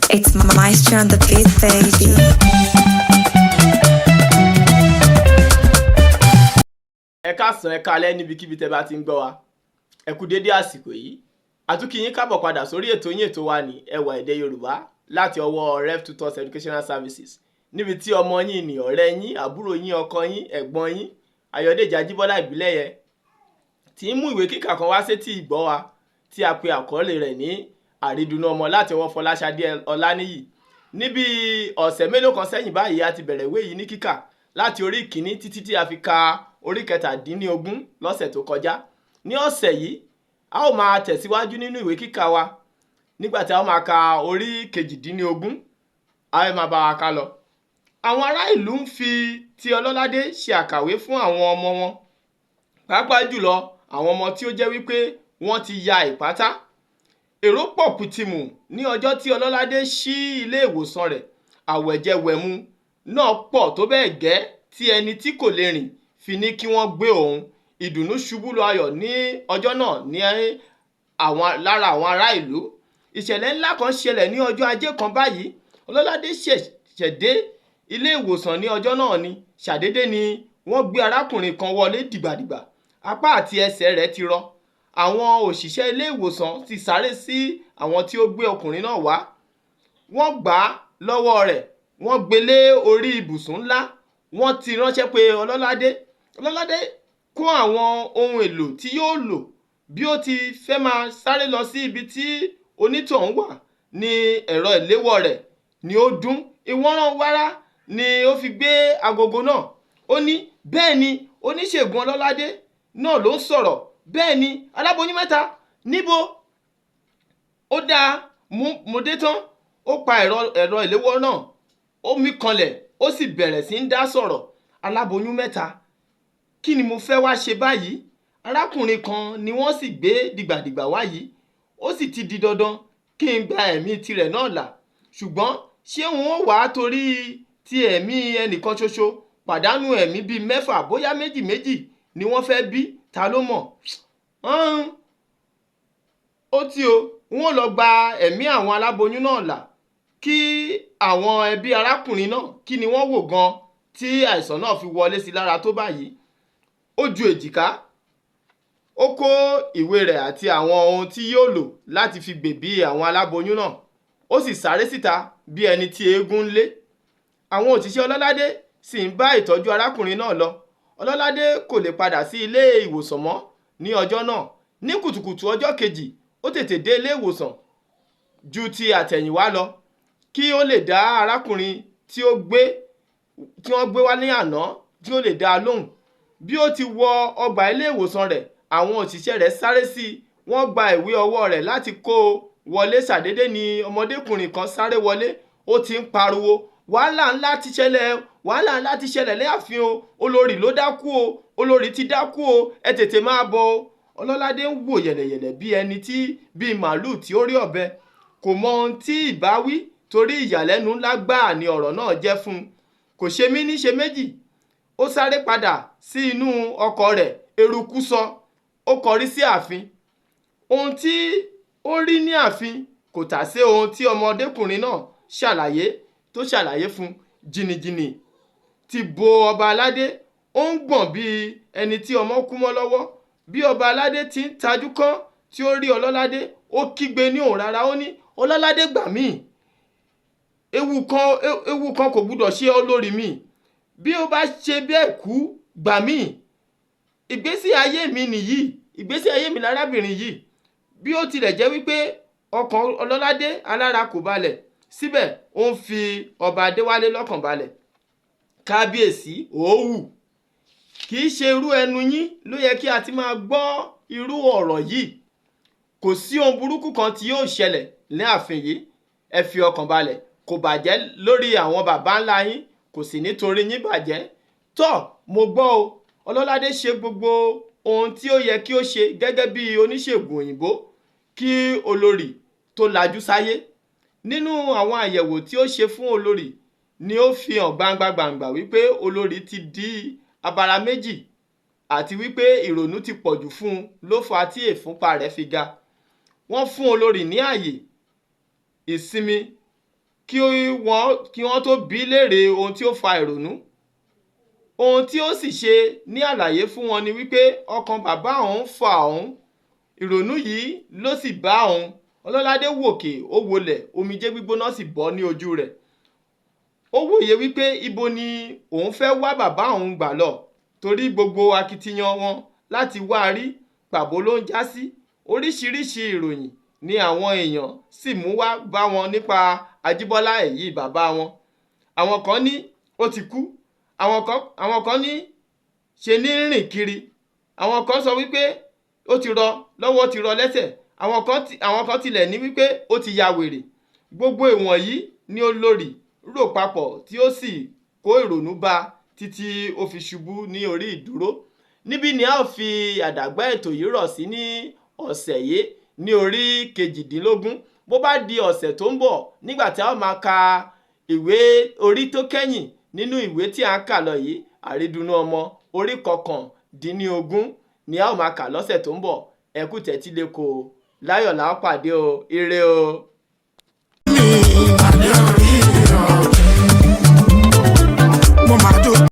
It's Maestro on the beat, baby. Ẹ káàsán, ẹ káalẹ́ níbikíbi tẹ́ bá ti ń gbọ́ wa. Ẹ kú dédé àsìkò yìí. A tún kí yín káàbọ̀ padà sórí ètò yín, ètò wa ní Ẹwà Èdè Yorùbá láti ọwọ́ Rev Tutors Educational Services, níbi tí ọmọ yín ní, ọ̀rẹ́ yín, àbúrò yín, ọkọ yín, ẹ̀gbọ́n yín, Ayọ̀dèjì Ajíbọ́lá Ìbílẹ̀yẹ tí ń mú ìwé kíkà kan wá sétí ìgbọ́ wa tí a pe àkọlé rẹ̀ ní Àrídùnnú Ọmọ láti ọwọ́ Fọláṣadé Ọláníyì. Níbi ọ̀sẹ̀ mélòó kan sẹ́yìn báyìí, a ti bẹ̀rẹ̀ ìwé yìí ní kíkà láti orí ìkíní títí tí a fi ka orí 17 lọ́sẹ̀ tó kọjá. Ní ọ̀sẹ̀ yìí, a ó máa tẹ̀síwájú nínú ìwé kíkà wa nígbà tí a ó máa ka orí 18. A ó máa bá wa ká lọ. Àwọn ará ìlú ń fi ti Ọlọ́ládé ṣe àkàwé fún àwọn ọmọ wọn, pàápàá jùlọ àwọn ọmọ tí ó jẹ́ wípé wọ́n ti ya ìpátá. Èrò pọ̀ kùtìmù ní ọjọ́ tí Ọlọ́ládé ṣí ilé ìwòsàn rẹ̀. Àwẹ̀jẹwẹ̀mu náà pọ̀ tó bẹ́ẹ̀ gẹ́ tí ẹni tí kò lè rìn fi ní kí wọ́n gbé òun. Ìdùnnú ṣubú lu ayọ̀ ní ọjọ́ náà ní àwọn lára àwọn ará ìlú. Ìṣẹ̀lẹ̀ ńlá kan ṣẹlẹ̀ ní ọjọ́ ajé kan báyìí. Ọlọ́ládé ṣẹ̀ṣẹ̀ dé ilé ìwòsàn ní ọjọ́ náà ni ṣàdédé ni wọ́n gbé arákùnrin kan wọlé dìgbàdìgbà. Apá àti ẹsẹ̀ rẹ̀ ti rọ. Àwọn òṣìṣẹ́ ilé ìwòsàn ti sáré sí àwọn tí ó gbé ọkùnrin náà wá. Wọ́n gbà á lọ́wọ́ rẹ̀, wọ́n gbé lé orí ibùsùn ńlá. Wọ́n ti ránṣẹ́ pé Ọlọ́ládé. Ọlọ́ládé kó àwọn ohun èlò tí yóò lò. Bí ó ti fẹ́ máa sáré lọ sí ibi tí onítọ̀hún wà ní ẹ̀rọ ìléwọ́ rẹ̀ ni ó dún. Ìwọ́nrán wárá ni ó fi gbé agogo náà. Ó ní, "Bẹ́ẹ̀ ni, oníṣègùn Ọlọ́ládé náà ló ń sọ̀rọ̀. Bẹ́ẹ̀ ni, aláboyún mẹ́ta níbo? Ó dáa, mo dé tán." Ó pa ẹ̀rọ ìléwọ́ náà, ó mí kanlẹ̀, ó sì bẹ̀rẹ̀ sí ń dá sọ̀rọ̀. "Aláboyún mẹ́ta? Kí ni mo fẹ́ wá ṣe báyìí? Arákùnrin kan ni wọ́n sì gbé dìgbàdìgbà wá yìí. Ó sì ti di dandan kí n gba ẹ̀mí tirẹ̀ náà là. Ṣùgbọ́n ṣé n ó wàá torí ti ẹ̀mí ẹnìkan ṣoṣo pàdánù ẹ̀mí bíi mẹ́fà? Bóyá méjì méjì ni wọ́n fẹ́ bí, ta ló mọ̀? Ó tí o, n ó lọ gba ẹ̀mí àwọn aláboyún náà là." Kí àwọn ẹbí arákùnrin náà, kí ni wọ́n wò gan tí àìsàn náà fi wọlé sí lára tó báyìí? Ó ju èjìká, ó kó ìwé rẹ̀ àti àwọn ohun tí yóò lò láti fi gbèbí àwọn aláboyún náà, ó sì sáré síta bí ẹni tí eégún ń lé. Àwọn òṣìṣẹ́ Ọlọ́ládé sì ń bá ìtọ́jú arákùnrin náà lọ. Ọlọ́ládé kò lè padà sí ilé ìwòsàn mọ́ ní ọjọ́ náà. Ní kùtùkùtù ọjọ́ kejì, ó tètè dé ilé ìwòsàn ju ti àtẹ̀yìnwá lọ kí ó lè dá arákùnrin tí ó gbé tí wọ́n gbé wá ní àná, tí ó lè dá a lóhùn. Bí ó ti wọ ọgbà ilé ìwòsàn rẹ̀, àwọn òṣìṣẹ́ rẹ̀ sáré sí i. Wọ́n gba ìwé ọwọ́ rẹ̀ láti kó o wọlé. Ṣàdédé ni ọmọdékùnrin kan sáré wọlé. Ó ti ń pariwo, "Wàhálà ńlá ti ṣẹlẹ̀, wàhálà ńlá ti ṣẹlẹ̀ láàfin o! Olórí ló dákú o! Olórí ti dákú o! Ẹ tètè máa bọ̀ o!" Ọlọ́ládé ń wò yẹ̀lẹ̀yẹ̀lẹ̀ bí ẹni tí bíi màálùú tí ó rí ọ̀bẹ. Kò mọ ohun tí ìbá wí torí ìyàlẹ́nu ńlá gbáà ni ọ̀rọ̀ náà jẹ́ fún un. Kò ṣe mí ní ṣe méjì, ó sáré padà sí inú ọkọ̀ rẹ̀. Eruku sọ, ó kọrí sí ààfin. Ohun tí ó rí ní ààfin kò tà sí ohun tí ọmọdékùnrin náà ṣàlàyé tó ṣàlàyé fún un. Jìnnìjìnnì ti bo ọba aládé. Ó ń gbọ̀n bí ẹni tí ọmọ kú mọ́ lọ́wọ́. Bí ọba aládé ti ń tajú kán tí ó rí Ọlọ́ládé, ó kígbe ní òun rárá. Ó ní, "Ọlọ́ládé, gbà mí! Ewu kan kò gbúdọ̀ ṣe olórí mi. Bí ó bá ṣe bẹ́ẹ̀ kú, gbà mí! Ìgbésí ayé mi nìyí, ìgbésí ayé mi lárábìnrin yìí." Bí ó tilẹ̀ jẹ́ wípé ọkàn Ọlọ́ládé alára kò balẹ̀, síbẹ̀ ó ń fi ọba Adéwálé lọ́kàn balẹ̀. "Kábíyèsí òówù, kì í ṣe irú ẹnu yín ló yẹ kí a ti máa gbọ́ irú ọ̀rọ̀ yìí. Kò sí ohun burúkú kan tí yóò ṣẹlẹ̀ ní ààfin yìí. Ẹ fi ọkàn balẹ̀. Kò bàjẹ́ lórí àwọn baba ńlá yín, kò sì nítorí yín bàjẹ́." "Tọ́, mo gbọ́ o." Ọlọ́ládé ṣe gbogbo ohun tí ó yẹ kí ó ṣe gẹ́gẹ́ bí oníṣègùn òyìnbó kí olórí tó lajú sáyé. Nínú àwọn àyẹ̀wò tí ó ṣe fún olórí ni ó fi hàn gbangba gbangba wípé olórí ti di abara méjì àti wípé ìrònú ti pọ̀jù fún un ló fà á tí ìfúnpá rẹ̀ fi ga. Wọ́n fún olórí ní ààyè ìsinmi. Kí wọ́n tó bi í léèrè ohun tí ó fa ìrònú, ohun tí ó sì ṣe ní àlàyé fún wọn ni wípé ọkàn bàbá òun ń fa òun, ìrònú yìí ló sì bá òun. Ọlọ́ládé wòkè, ó wolẹ̀, omijé gbígbóná sì bọ́ ní ojú rẹ̀. Ó wòye wípé ibo ni òun fẹ́ wá bàbá òun gbà lọ, torí gbogbo akitiyan wọn láti wá a rí, pàbó ló ń já sí. Oríṣiríṣi ìròyìn ni àwọn èèyàn sì mú wá bá wọn nípa Ajíbọ́lá, èyí bàbá wọn. Àwọn kan ní ó ti kú, àwọn kan ní ṣe ní rìn kiri, àwọn kan sọ wípé ó ti rọ lọ́wọ́, ó ti rọ lẹ́sẹ̀, àwọn kan tilẹ̀ ní wípé ó ti ya wèrè. Gbogbo ìwọ̀nyí ni olórí rò papọ̀ tí ó sì kó ìrònú bá a títí ó fi ṣubú ní orí ìdúró. Níbí ni a ó fi àdàgbá ètò yìí rọ̀ sí ní ọ̀sẹ̀ yìí ní orí 18. Bó bá di ọ̀sẹ̀ tó ń bọ̀, nígbà tí a ó máa ka ìwé orí tó kẹ́yìn nínú ìwé tí à ń kà lọ yìí, Àrídùnnú Ọmọ, orí 19 ni a ó máa kà lọ́sẹ̀ tó ń bọ̀. Ẹ kú tẹ́tí lẹ́kọ̀ọ́. Láyọ̀ la ó pàdé o. Ire o.